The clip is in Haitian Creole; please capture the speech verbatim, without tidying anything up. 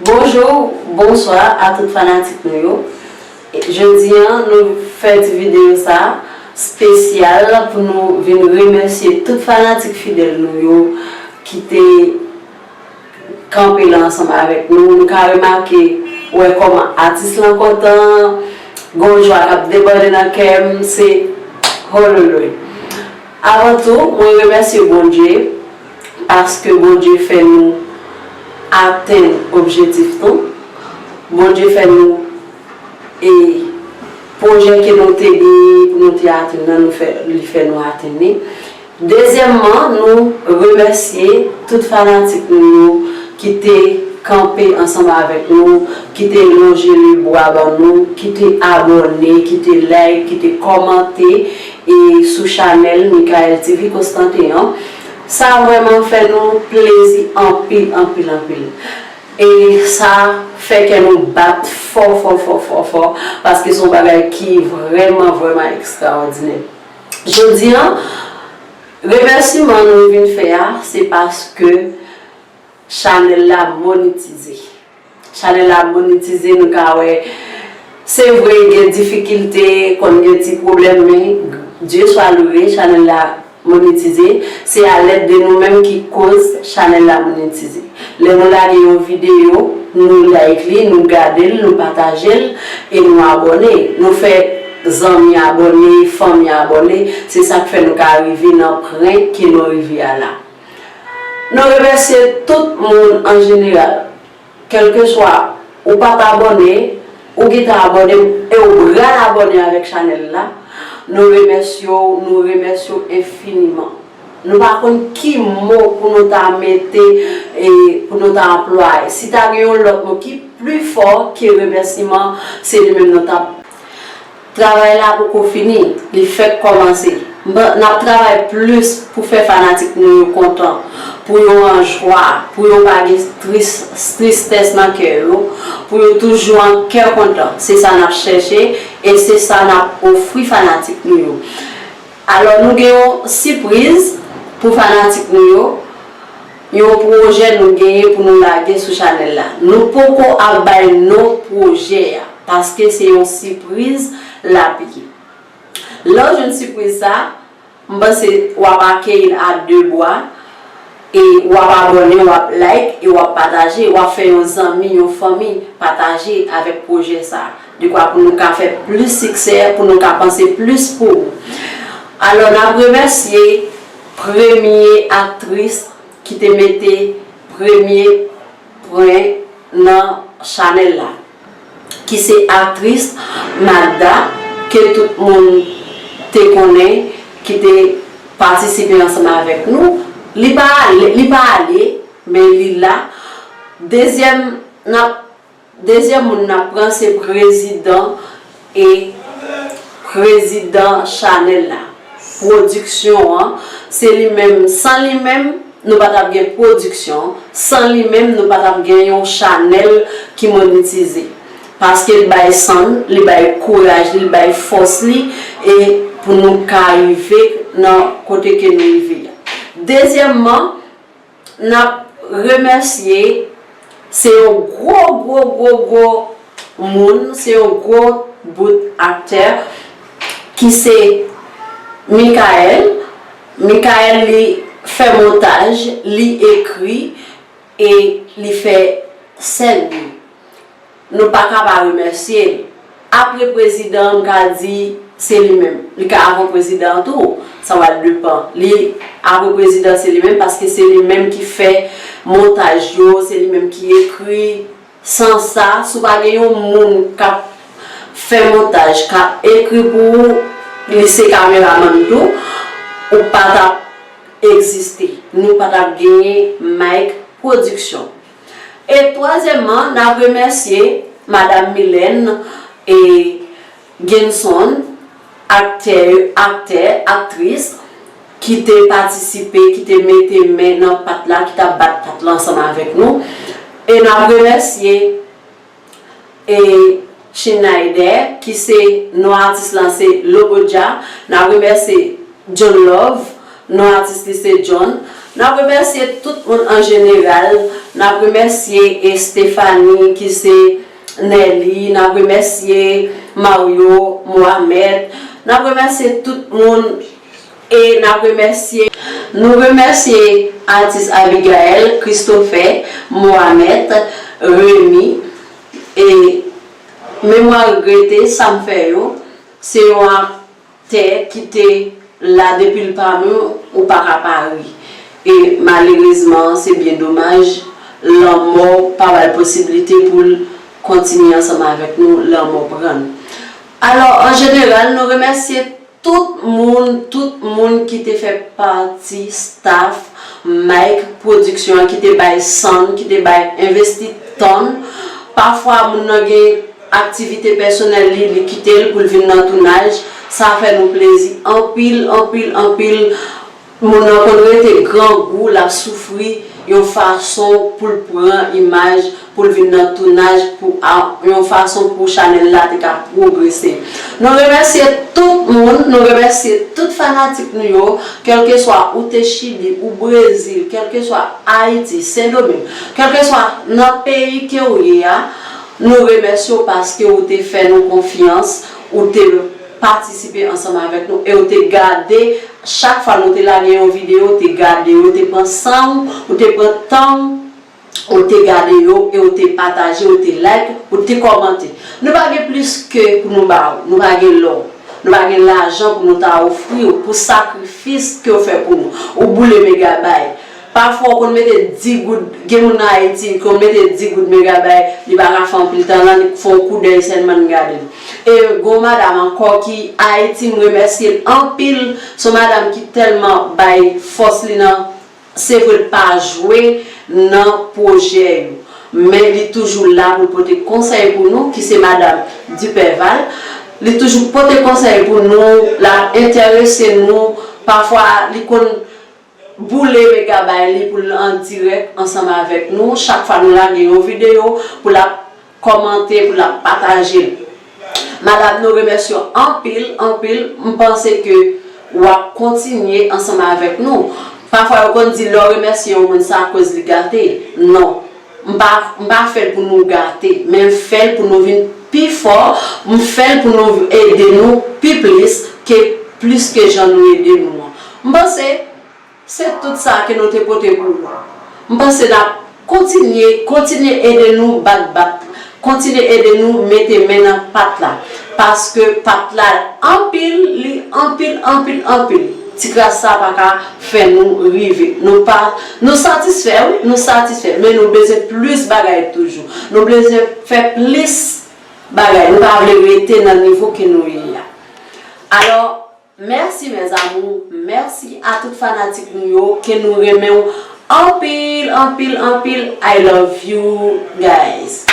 Bonjou, bonswa a tout fanatik nou yo. Jodi a, nou fè ti videyo sa espesyal pou nou vin remèsye tout fanatik fidèl nou yo ki te kanpe la ansanm avèk nou. Nou ka remake, wè kòman atis lan kontan, gon jwa k ap debòde nan kè m, se hololoy. Avan tou, mwen remèsye Bondye, paske Bondye fè nou atenn objektif nou. Bondye fè nou, e pwojè ke nou te genyen pou nou te atenn nan, nou fè, li fè nou atenn li. Dezyèmman, nou remèsye tout fanatik nou yo ki te kanpe ansanm avèk nou, ki te lonje lebra ban nou, ki te abòne, ki te like, ki te kòmante e sou chanèl Michael T V Constantin an. Sa vrèman fè nou plezi anpil, anpil, anpil. E sa fè kè nou bat fò, fò, fò, fò, fò, paske se yon bagay ki vrèman, vrèman ekstraòdinè. Jodi a, remèsiman nou vin fè a, se paske chanèl la monetize. Chanèl la monetize, nou ka wè. Se vre, gen difikilte, konn gen ti pwoblèm, men Dye swa lwe, chanèl la monetize. Se alèd de nou menm ki koz chanèl la monetize. Lè nou lage yon videyo, nou like li, nou gade l, nou pataje l, e nou abòne. Nou fè zanmi abòne, fanmi abòne. Se sa k fè nou ka rive nan pwen ke nou rive a la. Nou remèsye tout moun an jeneral. Kèlkeswa ou pa t abòne, ou gentan abòne, e ou pral abòne avèk chanèl la, nou remèsye w, nou remèsye w enfiniman. Nou pa konn ki mo pou nou ta mete, e pou nou ta anplwaye. Si ta gen yon lòt mo ki pli fò ke remèsiman, se li menm nou t ap Travay la poko fini, li fèk kòmanse. N ap travay plis pou fè fanatik nou yo kontan, pou yo an jwa, pou yo pa gen tris, tristès nan kè yo, pou yo toujou an kè kontan. Se sa n ap chèche e se sa n ap ofri fanatik nou yo. Alò, nou gen yon sipriz pou fanatik nou yo. Yon pwojè nou genyen pou nou lage sou chanèl la. Nou poko ap bay non pwojè a, paske se yon sipriz l ap ye. Lè w jwenn sipriz sa, m panse w ap akeyi l a de bra, e w ap abòne, w ap like, e w ap pataje, w ap fè yon zanmi, yon fanmi pataje avèk pwojè sa. Dekwa pou nou ka fè plis siksè, pou nou ka panse plis pou ou. Alò, n ap remèsye premye aktris ki te mete premye pwen nan chanèl la, ki se aktris Magda, ke tout moun te konnen, ki te patisipe ansanm avèk nou. Li pa ale, li pa ale, men li la. Dezyèm, n ap Dezyèm moun n ap pran se prezidan e prezidan chanèl la. Pwodiksyon an, se li menm. San li menm, nou pa t ap gen pwodiksyon. San li menm, nou pa t ap gen yon chanèl ki monetize. Paske l bay san l, li bay kouraj li, li bay fòs li, e pou nou ka rive nan kote ke nou rive a. Dezyèmman, n ap remèsye, se yon gwo, gwo, gwo, gwo moun, se yon gwo bout aktè ki se Michael. Michael, li fè montaj, li ekri e li fè sèn li. Nou pa ka pa remèsye l. Apre prezidan an, m ka di se li menm. Li ka avan prezidan an tou, sa va depann. Li, apre prezidan, se li menm, paske se li menm ki fè montaj yo, se li menm ki ekri. San sa, si w pa gen yon moun k ap fè montaj, k ap ekri pou ou, li se kameramann tou, ou pa t ap egziste. Nou pa t ap genyen Mike Production. E twazyèmman, n ap remèsye Madam Mylène e Genson, aktè, aktè, aktris, ki te patisipe, ki te mete men nan pat la, ki t ap bat pat la ansanm avèk nou. E n ap remèsye e Schneider, ki se non atis lan se Lobodja. N ap remèsye John Love, non atis li se John. N ap remèsye tout moun an jeneral. N ap remèsye Estefani ki se Nelly. N ap remèsye Mario, Mohamed. N ap remèsye tout moun e n ap remèsye. Nou remèsye atis Abigail, Christopher, Mohamed, Remy e memwa regrete sa m fè yo. Se yon aktè ki te la depi l pa menm ou pa ka pa ri. E malerezman, se byen domaj, lanmò pa ba l posiblite pou l kontinye ansanm avèk nou, lanmò pran l. Alò, an jeneral, nou remèsye tout moun, tout moun ki te fè pati staff Mike Production an, ki te bay san, ki te bay envesti tan. Pafwa, moun nan gen aktivite pèsonèl li, li kite l pou l vin nan tounaj. Sa fè nou plezi anpil, anpil, anpil. Moun nan konn rete grangou, l ap soufri yon fason pou l pran imaj, pou l vin nan tounaj, pou a- yon fason pou chanèl la te ka pwogrese. Nou remèsye tout moun, nou remèsye tout fanatik nou yo, kèlkeswa ou te Chili, ou Brezil, kèlkeswa Ayiti, Sendomeng, kèlkeswa nan peyi ke w ye a, nou remèsye w paske ou te fè nou konfyans, ou te patisipe ansanm avèk nou e ou te gade, chak fwa nou te lage yon videyo, ou te gade, ou te pran san w, ou te pran tan w, ou te gade yo e ou te pataje, ou te like, ou te kòmante. Nou pa gen plis ke pou nou ba ou, nou pa gen lò, nou pa gen lajan pou nou ta ofri w pou sakrifis ke w fè pou nou. Ou boule Megabay. Pafwa ou konn mete dis goud, gen moun nan Ayiti ki konn mete dis goud Megabay, li pa ka fè anpil tan nan, li fè yon koudèy sèlman, li gade l. E gen yon madanm ankò ki Ayiti, m remèsye l anpil. Se yon madanm ki tèlman bay fòs li nan, se vre l pa jwe nan pwojè yo, men li toujou la pou l pote konsèy pou nou, ki se madanm Duperval. Li toujou pote konsèy pou nou, l ap enterese nou. Pafwa, li konn boule Megabay li pou l an dirèk ansanm avèk nou. Chak fwa nou lage yon videyo, pou l ap kòmante, pou l ap pataje l. Madanm, nou remèsye w anpil, anpil. M panse ke w ap kontinye ansanm avèk nou. Pafwa, yo konn di, lè w remèsye yon moun, se akoz li gate. Non. M pa, m pa fè l pou nou gate, men m fè l pou nou vin pi fò, m fè l pou nou ede nou pi plis ke, plis ke jan nou ede nou an. M panse se tout sa ke nou te pote pou ou. M panse n ap kontinye, kontinye ede nou bat bat, kontinye ede nou mete men nan pat la. Paske pat la anpil, li anpil, anpil, anpil. Ti kras sa pa ka fè nou rive. Nou pa, nou satisfè, wi, nou satisfè, men nou bezwen plis bagay toujou. Nou bezwen fè plis bagay. Nou pa vle rete nan nivo ke nou ye a. Alò, mèsi, mes amours. Mèsi a tout fanatik nou yo, ke nou renmen w anpil, anpil, anpil. I love you, guys.